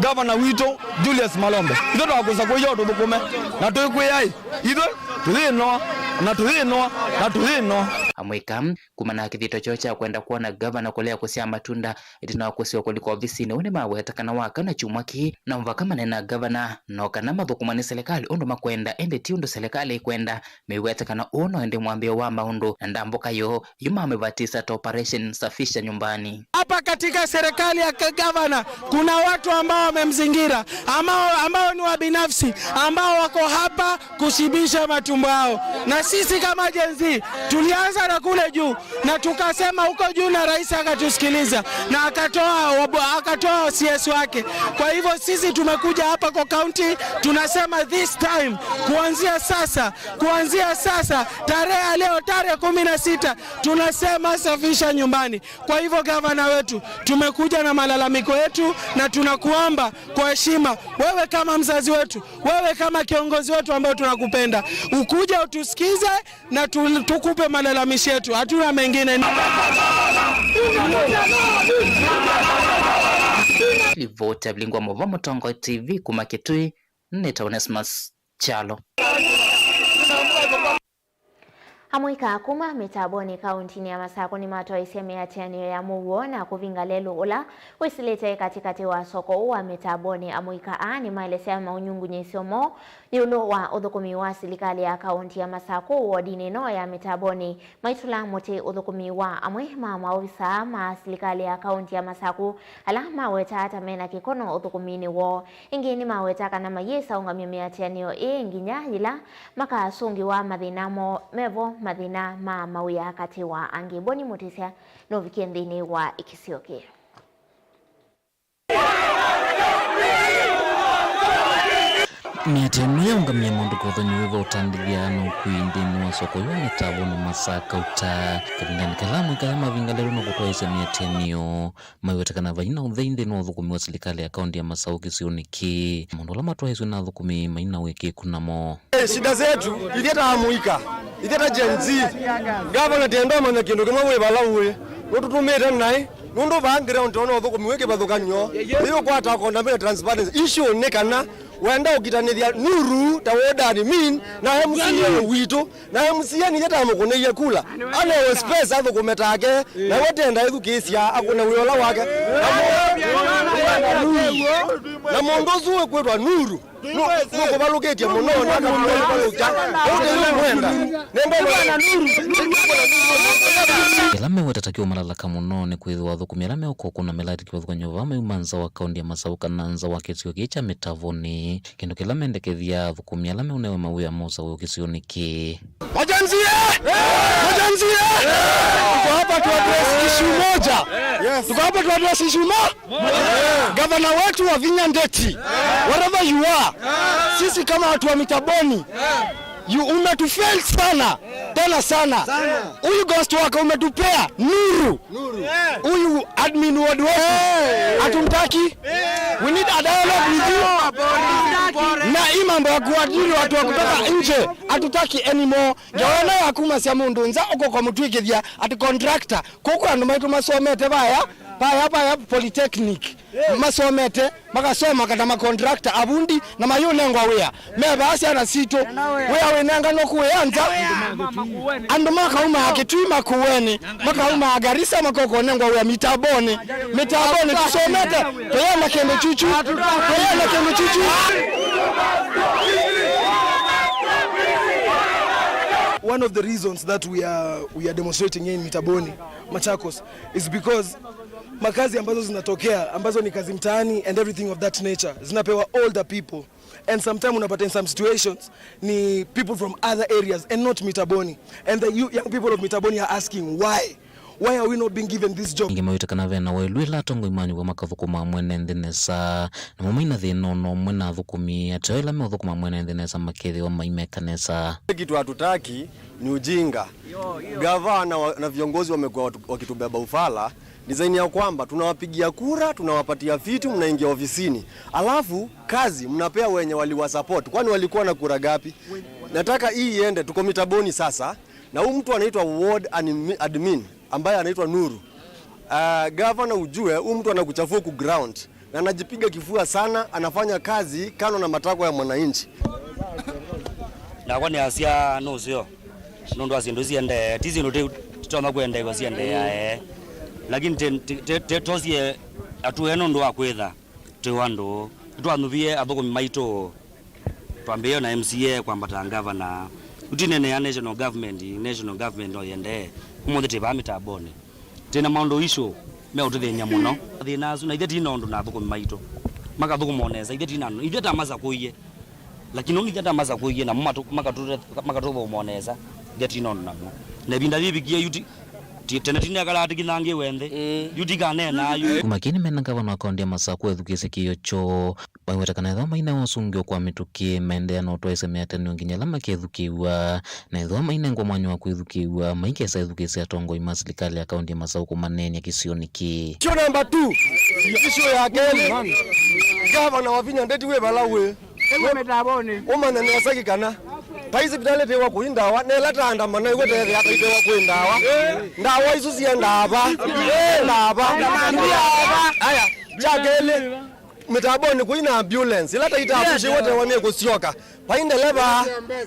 gavana witũ Julius Malombe, ithyĩ twakũsa kũya ũtũthũkũme na twĩkwĩaĩ ithyĩ tũyĩnoa na tũyĩnoa na tũyĩnoa. Amũika kuma na kĩthito kyoo kya kwenda kwona gavana kũlea kũsyaa matunda ĩtina wa kũsiwa kũlika ovisinĩ ũũ nĩmaweta kana waka na kyumwa kĩĩ no mũvaka manena gavana no kana mathũkũma nĩ serikali ũndũ makwenda ĩndĩ ti ũndũ serikali ĩkwenda. Mĩwete kana ũũ no ĩndĩ mwambĩĩo wa maũndũ na ndambũka yoo yuma mĩvatisa ta operation safisha nyumbani. Hapa katika serikali ya gavana kuna watu ambao wamemzingira, ambao, ambao ni wabinafsi, ambao wako hapa kushibisha matumbo yao. Na sisi kama Gen Z tulianza na kule juu na tukasema huko juu, na rais akatusikiliza na akatoa wabu- akatoa C S wake. Kwa hivyo sisi tumekuja hapa kwa county, tunasema this time, kuanzia sasa, kuanzia sasa, tarehe ya leo, tarehe kumi na sita, tunasema safisha nyumbani. Kwa hivyo gavana wetu, tumekuja na malalamiko yetu na tunakuomba kwa heshima, wewe kama mzazi wetu, wewe kama kiongozi wetu ambaye tunakupenda, ukuje utusikize na tu- tukupe malalamishi yetu, hatuna mengine. Livoti ya Vilingwa Mũvo Mũtongoi T V kuma Kitui, nĩ ta Onesmus Kyalo. Amũika kuma mĩtambonĩ kaũntĩnĩ ya Masakũ nĩmatwaĩsye mĩatĩanĩo ya mũuo na kũvinga lelũ ũla wĩsĩlĩte katĩkatĩ wa soko ũũ wa mĩtambonĩ. Amũika aa nĩmaelesya maũnyungunyĩsyo moo ĩũlũ wa ũthũkũmi wa silikalĩ ya kaũntĩ ya Masakũ wodinĩ ĩno ya mĩtambonĩ, maitũla mũtĩ ũthũkũmi wa amwe ma maovisaa ma silikalĩ ya kaũntĩ ya Masakũ ala maweta ata mena kĩkono ũthũkũminĩ woo. Ĩngĩ nĩmaweta kana mayĩsa ũngamya mĩatĩanĩo ĩĩ nginya yĩla makasũngĩwa mathĩna moo mevo, mathĩna ma mawĩa katĩ wa angĩ. Boni Mũtĩsya nũvikie nthĩnĩ wa ĩkĩsio kĩĩ. Mĩatĩanĩo yaũngamie maũndũ kĩvathũkany'o wĩva ũtandĩthya na ũkui nthĩnĩ wa soko yũũ nĩ tavonĩ Masakũ ta kavindanĩ kala amũika aya mavinga lelũ na kũtwaĩsya mĩatĩanĩo. Maiweta kana vai na ũthei nthĩnĩ wa ũthũkũmi wa silikalĩ ya kaũntĩ ya Masakũ kĩsionĩ kĩĩ. Maũndũ ala matwaĩswe na athũkũmi mai na wĩkĩĩku namo. Eh, shida zetu, ithyĩ ta amũika, ithyĩ ta Gen Z, gavana tenda ũmanya kĩndũ kĩmwe wĩ vala ũĩ. Nũtũtũmĩte naĩ, nũndũ vaa ground tona ũthũkũmi wĩ kĩvathũkany'o. Ĩyũkwata accountability na transparency. Issue nĩ kana wenda ũkitanĩthya Nuru ta wodani mean na M C A witũ. Na M C A nĩye tamũkũnĩie kula. Anewe space athũkũme take. Na we tenda ĩthukĩĩsya akũne wĩa ũla wake. Na mũndũ ũsu wĩkwĩtwa Nuru. Nũ- nũkũvalũkĩtye mũno na akũvalũkya. Ũu nĩyo mwenda. Nĩmbona Kĩla mewetete kĩũmalalaka mũno nĩ kwĩthĩwa athũkũmi ala meũka ũkũna mĩlaiti kĩvathũkany'o vaa mauma nza wa kaũntĩ ya Masakũ kana nza wa kĩsio kĩĩ kya mĩtavonĩ. Kĩndũ kĩla mendekethya athũkũmi ala meũnewe mawĩa ma ũsaũi kĩsionĩ kĩĩ. Wajanzi, eh! Wajanzi, eh! Tuko hapa tu address issue moja. Yes. Tuko hapa tu address issue mo- Gavana wetu Wavinya Ndeti, wherever you are, sisi kama watu wa Mitaboni, you umetufail sana, tena sana. Huyu ghost wako umetupea Nuru. Huyu admin ward wetu hatumtaki. We need a dialogue with you. Na hii mambo ya kuajiri watu wa kutoka nje hatutaki anymore. Ngewa ĩno ya kumasya mũndũ nza ũkũka mũtw'ĩkĩthya ati contractor. Kũkũ andũ maitũ masomete vaya, vaya, vaya polytechnic. masomete, makasoma kana makontrakta, avundi, na mayũnengwa wĩa. Me vaa syana sitũ, wĩa wĩnenganwa kũĩa nza. Andũ makaumaa Kitui Makueni, makaumaa Garissa, makokonengwa wĩa mitambonĩ. Mitambonĩ tũsomete, tũyenda kĩndũ chuchu, tũyenda kĩndũ chuchu. One of the reasons that we are, we are demonstrating here in Mitamboni, Machakos, is because makazi ambazo zinatokea, ambazo ni kazi mtaani and everything of that nature, zinapewa older people. And sometimes unapata in some situations ni people from other areas and not Mitamboni. And the yo-, young people of Mitamboni are asking why. Why are we not being given this job? Ningĩ mawĩte kana ve na waĩlu ĩla atongoi ma nyũmba makathũkũma mwene nthĩ nesa, namo maina thĩna o na ũmwe na athũkũmi ateo ĩla meũthũkũma mwene nthĩ nesa makethĩwa maimeka nesa. Kitu hatutaki ni ujinga. Gavana wa, na viongozi wamekuwa watu, wakitubeba ufala, design ya kwamba tunawapigia kura, tunawapatia vitu, mnaingia ofisini. Alafu kazi mnapea wenye waliwasupport. Kwani walikuwa na kura ngapi? Nataka hii iende, tuko Mitamboni sasa. Na huyu mtu anaitwa ward admi-, admin, ambaye anaitwa Nuru. Ah, gavana, ujue huyu mtu anakuchafua ku ground. Na anajipiga kifua sana, anafanya kazi kando na matakwa ya mwananchi. Nakwa nĩasya nũseo nũndũ wa syĩndũ siendee, ti syĩndũ ti-, titonya kwendeew'a siendeeae. Lakini te-, te-, te-, te-, tosie atũe nũndũ wa kwĩtha twĩ o andũ. Nĩtwanyuvie athũkũmi maitũ, twambĩĩe na M C A kwambata ngavana. Yu tinenea national government, national government no yendee. Ũmũnthĩ twĩ vaa Mitamboni. Twĩ na maũndũ issue meũtũthĩny'a mũno. Mathĩna asu, na ithyĩ ti na ũndũ na athũkũmi maitũ. Makathũkũma o nesa, ithyĩ ti na, ithyĩ tamasakũie. Lakini ũngĩ ithyĩ tamasakũie, namo matũ-, makatũ-, makatũthũkũma o nesa, ithyĩ ti na ũndũ namo. Na ĩvinda yĩvikie yu ti, ti, tene tinekalaga tũkithangĩwe nthĩ. Mm. Yu tikaneenaa yu. Kuma kĩĩ nĩmena ngavana wa kaũntĩ ya Masakũ ethukĩĩsye kĩĩo kyoo. Maiweta kana ethĩwa mainewa ũsũngĩo kwa mĩtũkĩ, maendeea na ũtwaĩsya mĩatanĩo nginya ĩla makethukĩĩw'a, na ethĩwa mainengwa mwanya wa kwĩthukĩĩw'a, maikesa ethukĩĩsya atongoi ma silikalĩ ya kaũntĩ ya Masakũ kũmaneenya kĩsionĩ kĩĩ. Issue number two, issue ya kelĩ, gavana Wavinya ndeti wĩ vala wĩ. Ĩw'e Mitamboni. Ũmanya nesa kĩ kana pai sivitalĩ tĩwa kũi ndawa, na ĩla taandamana ĩw'e teethĩa taitewa kwĩ ndawa. Ndawa isu siendaa va? Ndawa. Aya, kya kelĩ, Mitamboni kũi na ambulance ĩla taitavushĩwe tewa nĩ kũsyoka. Vai ndeleva.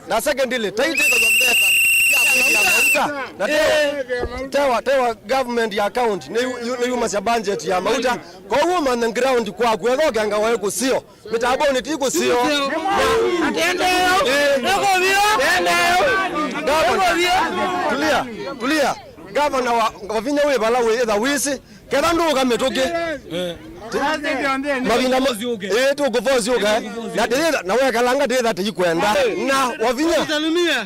Na secondly, taitĩkaw'a mbesa sya kũlĩvya mauta. Na tewa, tewa, tewa government ya county nĩyu-, yu-, nĩyumasya budget ya mauta. Kwoou ũmanye ground kwaku, ethwa ũkenga waĩ kũseo. Mitamboni ti kũseo. Tulia, tulia. Gavana wa, Wavinya wĩ vala wĩ, ĩtha wĩsĩ. Ketha ndũka mĩtũkĩ. Eh. Mavinda ma-, ĩĩ, tũkũvosi ũke. Na ndĩĩtha, na wekalanga ndĩĩtha tĩikwenda. Na Wavinya.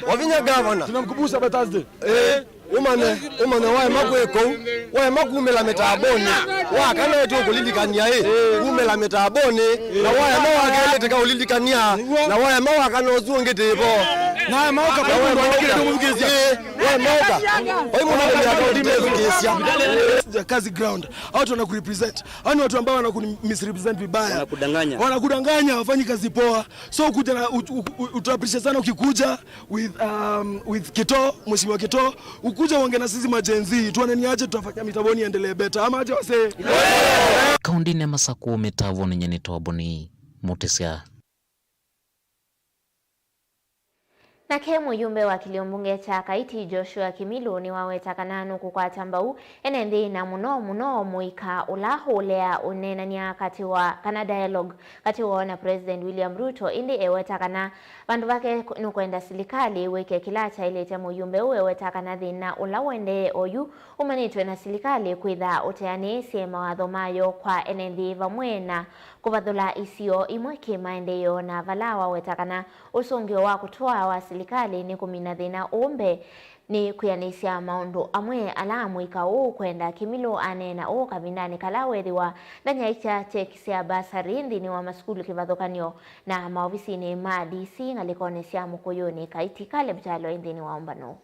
Wavinya gavana. Tunamkumbusha by Thursday. Eh, ũmanye, ũmanye waema kwĩ kũu. Waema kumĩla Mitamboni. Wa kana tũkũlilikania ĩ. Kumĩla Mitamboni. Na waema wa kelĩ tĩkaũlilikania. Na waema wa kana ũsu ũngĩ tĩvo. Na waema ũka. Ĩĩ. Wai mũndũ nĩ akaũtethukĩĩsya. Kazi ground. Hao watu wanakurepresent. Hao ni watu ambao wanakumisrepresent vibaya. Wanakudanganya. Wanakudanganya, hawafanyi kazi poa. So kuja na ut-, ut-, ut-, utuappreciate sana ukikuja with, um, with Kito, Mheshimiwa Kito. Ukuje uonge na sisi ma Gen Z. Tuone ni aje tutafanya Mitamboni iendelee better. Ama aje wasee? Kaũntĩnĩ ya Masakũ, Mitamboni, nyie nĩ Toboni Mutisya. Nake mũyumbe wa kĩlio mbunge kya Kaiti, Joshua Kimilu, nĩwaweta kana nũkũkwata mbau ene nthĩ, na mũno mũno mũika ũla ũlea ũneenany'a katĩ wa, kana dialogue, katĩ woo na President William Ruto, ĩndĩ eweta kana vandũ vake nũkwenda silikalĩ wĩke kĩla kyaĩlĩte. Mũyumbe ũũ eweta kana thĩna ũla ũendee oyu umanĩtw'e na silikalĩ kwĩtha ũteanĩĩsye mawatho mayo kwa ene nthĩ vamwe na kũvathũla isio imwe kĩ maendeeo, na vala waweta kana ũsũngĩo wa kũtũa wa silikalĩ nĩ kũmina thĩna ũũ mbee nĩ kwĩanĩsya maũndũ amwe ala mũika ũũ ũkwenda. Kimilu aneena ũũ kavindanĩ kala weethĩwa ndanyaĩkya kyeki sya basarĩ nthĩnĩ wa masukulu kĩvathũkany'o na maovisinĩ ma D C ngalĩkonĩ sya Mũkũyũnĩ. Kaiti Caleb Kyalo e nthĩnĩ wa ũmbano.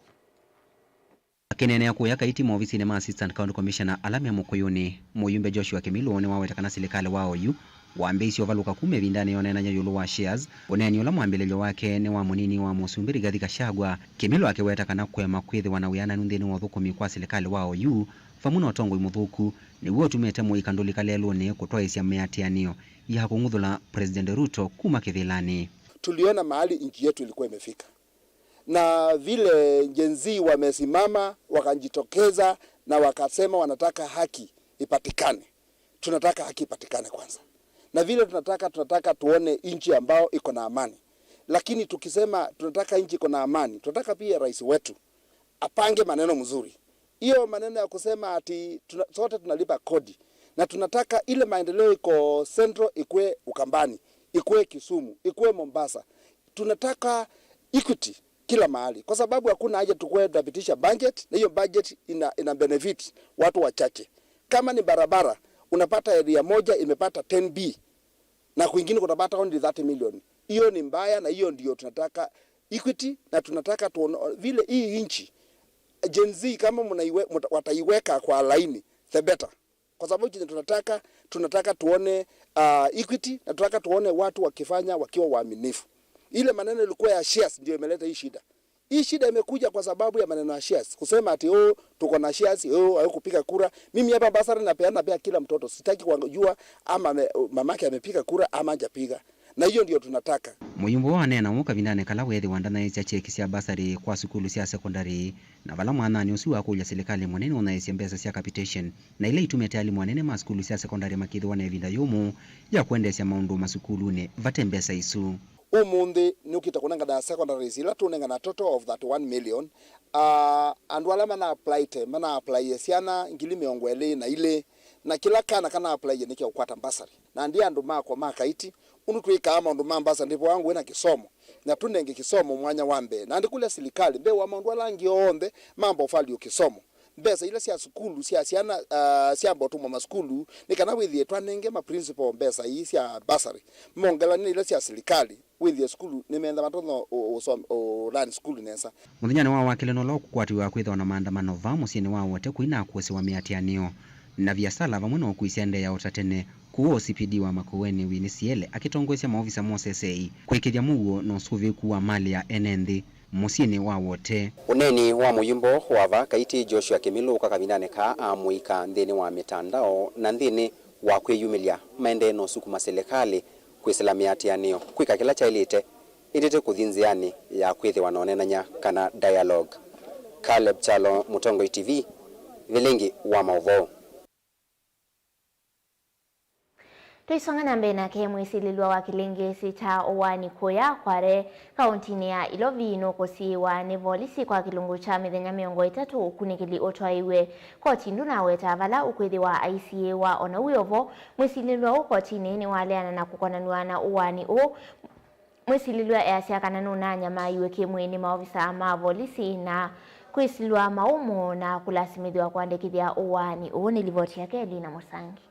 Akĩneenea kũya Kaiti maovisinĩ ma Assistant County Commissioner ala me Mũkũyũnĩ, mũyumbe Joshua Kimilu nĩwaweta kana silikalĩ wa oyu wambĩĩisye ũvalũka kuma ĩvindanĩ yoneenany'a ĩũlũ wa shares, ũneeni ũla mwambĩlĩlyo wake nĩ wa mũnini wa mũsumbĩ Rigathi Gachagua. Kimilu akĩweta kana kũema kwĩthĩwa na wĩananu nthĩnĩ wa ũthũkũmi kwa silikalĩ wa oyu vamwe na ũtongoi mũthũku, nĩw'o ũtumĩte mũika ndũlika lelũnĩ kũtwaĩsya mĩatĩanĩo ya kũng'uthũla President Ruto kuma kĩvĩlanĩ. Tuliona mahali nchi yetu ilikuwa imefika, na vile Gen Z wamesimama wakajitokeza na wakasema wanataka haki ipatikane. Tunataka haki ipatikane kwanza, na vile tunataka, tunataka tuone nchi ambao iko na amani. Lakini tukisema tunataka nchi iko na amani, tunataka pia rais wetu apange maneno mzuri. Hiyo maneno ya kusema ati tuna, sote tunalipa kodi na tunataka ile maendeleo iko Central ikue Ukambani, ikue Kisumu, ikue Mombasa. Tunataka equity kila mahali, kwa sababu hakuna haja tukue tunapitisha budget na hiyo budget ina, ina benefit watu wachache. Kama ni barabara, unapata area moja imepata ten B na kwingine kutapata only thirty million. Hiyo ni mbaya, na hiyo ndio tunataka equity, na tunataka tuone vile hii nchi Gen Z kama mnaiwe-, mta-, wataiweka kwa laini, the better. Kwa sababu chenye tunataka, tunataka tuone, ah, equity, na tunataka tuone watu wakifanya wakiwa waaminifu. Ile maneno ilikuwa ya shares ndio imeleta hii shida. Hii shida imekuja kwa sababu ya maneno ya shares. Kusema ati, "Oh, tuko na shares, oh, haikupiga kura." Mimi hapa bursary napeana pia kila mtoto. Sitaki kujua ama ame-, mamake amepiga kura ama hajapiga. Na hiyo ndio tunataka. Mũyumba ũũ aneena ũũ kavindanĩ kala weethĩwa ndanaĩsya kyeki sya bursary kwa sukulu sya sekondalĩ, na vala mwanyani ũsu wakũlya silikalĩ mũnene ũnaĩsye mbesa sya capitation, na ila itumĩte alimũ anene ma sukulu sya sekondalĩ makĩthĩwa na ĩvinda yũmũ ya kũendeesya maũndũ masukulunĩ vate mbesa isu. Ũmũnthĩ nĩũkĩte kũnengana secondaries ila tũnengana total of thirty-one million. Ah, andũ ala mana-applyĩte, mana-applyĩe syana ngili mĩongo ĩlĩ na ilĩ, na kĩla kana kana-applyĩe nĩkĩũkwata bursary. Na ndi andũ makwa ma kaiti, ũndũ twĩkaa maũndũ ma bursary, ndĩvoa ngũĩ na kĩsomo, na tũnenge kĩsomo mwanya wa mbee. Na ndĩkũlya silikalĩ, mbee wa maũndũ ala angĩ onthe, mamba ũvalue kĩsomo. Mbesa ila sya sukulu sya syana, ah, syamba ũtũmwa masukulu, nĩ kana wĩthĩe twanenge ma principal mbesa ii sya bursary, mongelane na ila sya silikalĩ, wĩthĩe sukulu nĩmeenda matonya ũ-, ũsom-, ũ-, run sukulu nesa. Mũthenyanĩ wa wakeli nũla ũkũkwatiw'a kwĩthĩwa na maandamano vaa mũsyĩnĩ wa Wote kũina kũsĩwa mĩatĩanĩo na viasala vamwe na ũkui syaendeea o ta tene. Kũũ O C P D wa Makueni Winnie Siele akĩtongoesya maovisa ma O C S A kũĩkĩĩthya mũuo na ũsũvĩĩku wa malĩ ya ene nthĩ mũsyĩnĩ wa Wote. Ũneeni wa mũyumbo wa vaa kaiti Joshua Kĩmĩlũ kwa kavindanĩ kaa amũika nthĩnĩ wa mĩtandao na nthĩnĩ wa kwĩyumĩlya maendee na ũsukuma silikalĩ kwĩsĩla mĩatĩanĩo kwĩka kĩla kyaĩlĩte, ĩndĩ ti kũthi nzĩanĩ ya kwĩthĩwa na ũneenany'a kana dialogue. Caleb Kyalo, Mũtongoi T V, vilingi wa maũvoo. Tũisonga na mbee nake, mwĩsilĩlw'a wa kĩlĩngĩĩsĩ kya ũaani kũya Kware kaũntinĩ ya Ilovi nũkũsiĩĩwa nĩ volisi kwa kĩlungu kya mĩthenya mĩongo ĩtatũ ũkunĩkĩli ũtwaĩwe koti ndũnaweta vala ũkwĩthĩwa aisiĩĩwa. O na wĩ o vo, mwĩsilĩlw'a ũũ kotinĩ nĩwaleana na kũkonanw'a na ũaani ũũ. Mwĩsilĩlw'a easya kana nũnanyamaiwe kĩ-mwĩĩ nĩ maovisa ma volisi na kwĩsilwa maũmũ na kũlasimĩthw'a kũandĩkĩthya ũaani ũũ. Nĩ livoti yake Elina Mũsangi.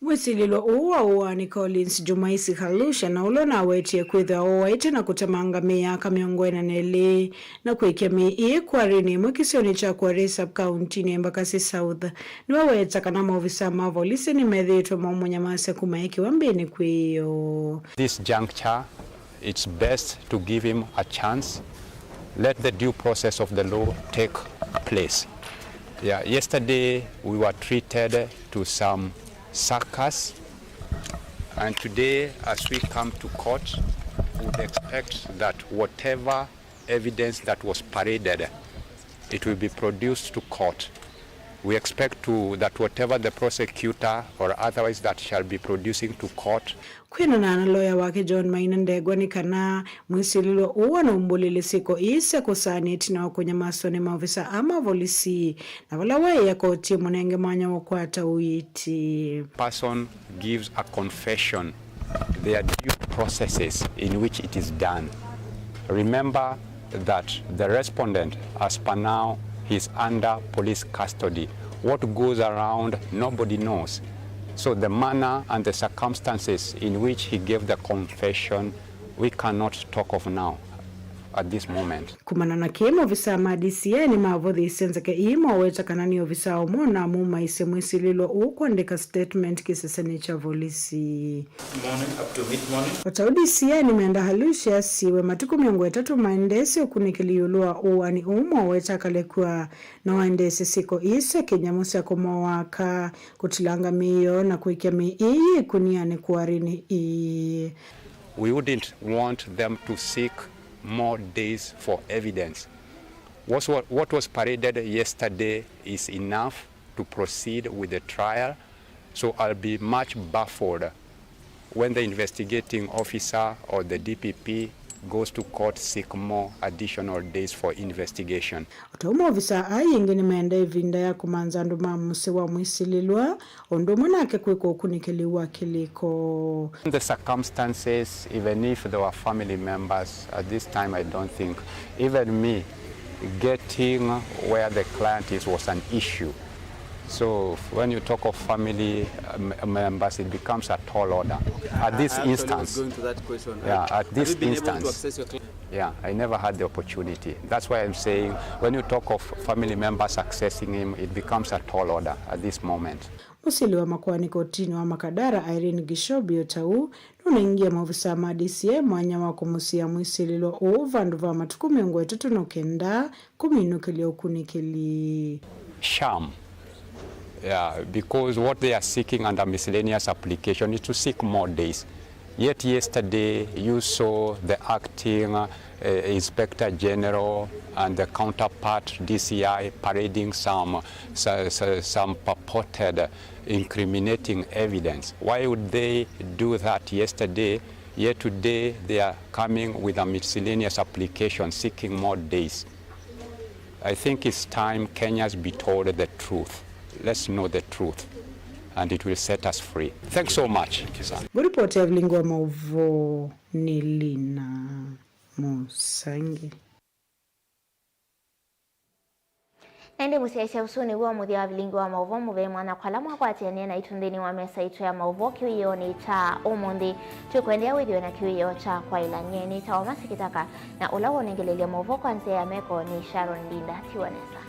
Mwĩsilĩlwa ũũ wa ũaani Collins Jumaisi Kalusha, na ũla ũnawetie kwĩthĩwa ũwaĩte na kũtemanga mĩaka mĩongo ĩna na ĩlĩ, na kũĩkya mĩĩ ĩĩ kwarinĩ ĩmwe kĩsionĩ kya Kware sub-county-nĩ Embakasi South. Nĩwaweta kana maovisa ma volisi nĩmethĩĩtwe maũmũnyamasya kuma ekĩwa mbĩnĩ kwĩoo. This juncture, it's best to give him a chance. Let the due process of the law take place. Yeah, yesterday we were treated to some circus, and today, as we come to court, we would expect that whatever evidence that was paraded, it will be produced to court. We expect to, that whatever the prosecutor or otherwise that shall be producing to court. Kwĩanana na loya wake John Maina Ndegwa, nĩ kana mwĩsilĩlwa ũũ anaumbũlĩle syĩko ii sya kũsaanĩa ĩtina wa kũnyamaswa nĩ maovisa aa ma volisi, na vala waĩa koti ĩmũnenge mwanya wa kũkwata ũiiti. Person gives a confession, there are due processes in which it is done. Remember that the respondent, as per now, is under police custody. What goes around, nobody knows. So the manner and the circumstances in which he gave the confession, we cannot talk of now. at this moment. Kumana na kĩĩ, maovisaa ma D C I nĩmavũthĩĩsye nzeke ii moweta kana nĩ ovisaa ũmwe ũnamumaisye mwĩsilĩlwa ũũ kũandĩka statement kĩsesenĩ kya volisi. Morning up to mid-morning. O ta ũu D C I nĩmenda Alush asiwe matukũ mĩongo ĩtatũ maendeesye ũkunĩkĩli ĩũlũ wa ũaani ũũ moweta akalekwa. No aendeesye syĩko ii sya kĩnyamũ sya kũmoa aka, kũtilanga mĩĩ yoo na kũikya mĩĩ ii yĩ ikunianĩ kũarinĩ ii. We wouldn't want them to seek more days for evidence. What's what, what was paraded yesterday is enough to proceed with the trial, so I'll be much baffled when the investigating officer or the D P P goes to court seek more additional days for investigation. O ta ũu maovisaa aa yĩngĩ nĩmeenda ĩvinda ya kũmantha andũ ma mũsyĩ wa mwĩsilĩlwa, o ũndũ ũmwe nake kwĩka ũkunĩkĩli wa kĩlĩko. The circumstances, even if there were family members, at this time I don't think, even me getting where the client is was an issue. So when you talk of family um, members, it becomes a tall order. At this I actually was instance, going to that question. Yeah, Have, at this have you been able to instance. Access your client? Yeah, I never had the opportunity. That's why I'm saying when you talk of family members accessing him, it becomes a tall order at this moment. Mũsili wa makoani kotinĩ wa Makadara, Irene Gishobi, o ta ũu nũnengie maovisaa ma D C I mwanya wa kũmũsiĩa mwĩsilĩlwa ũũ vandũ va matukũ mĩongo ĩtatũ na kenda kũminũkĩlya ũkunĩkĩli. Sham. Yeah, because what they are seeking under miscellaneous application is to seek more days. Yet yesterday you saw the acting uh, Inspector General and the counterpart D C I parading some, so- so- some purported incriminating evidence. Why would they do that yesterday? Yet today they are coming with a miscellaneous application seeking more days. I think it's time Kenyans be told the truth. Let's know the truth and it will set us free. Thanks so much. Ngũripoti ya vilingi wa maũvoo nĩ Lina Mũsangi. Na ĩndĩ mũsyaĩĩsya, ũsu nĩw'o mũthya wa vilingi wa maũvoo mũvee mwanya kwa ala mwakwatĩanĩe naitũ nthĩnĩ wa mesa itũ ya maũvoo kĩwĩoonĩ kya ũmũnthĩ. Tũkũendeea wĩthĩwe na kĩwĩoo kya kwaĩlany'a. Nĩtawa Mercy Kĩtaka, na ũla wonengelelya maũvoo kwa nzĩa ya meko nĩ Sharon Ndinda. Tiwa nesa.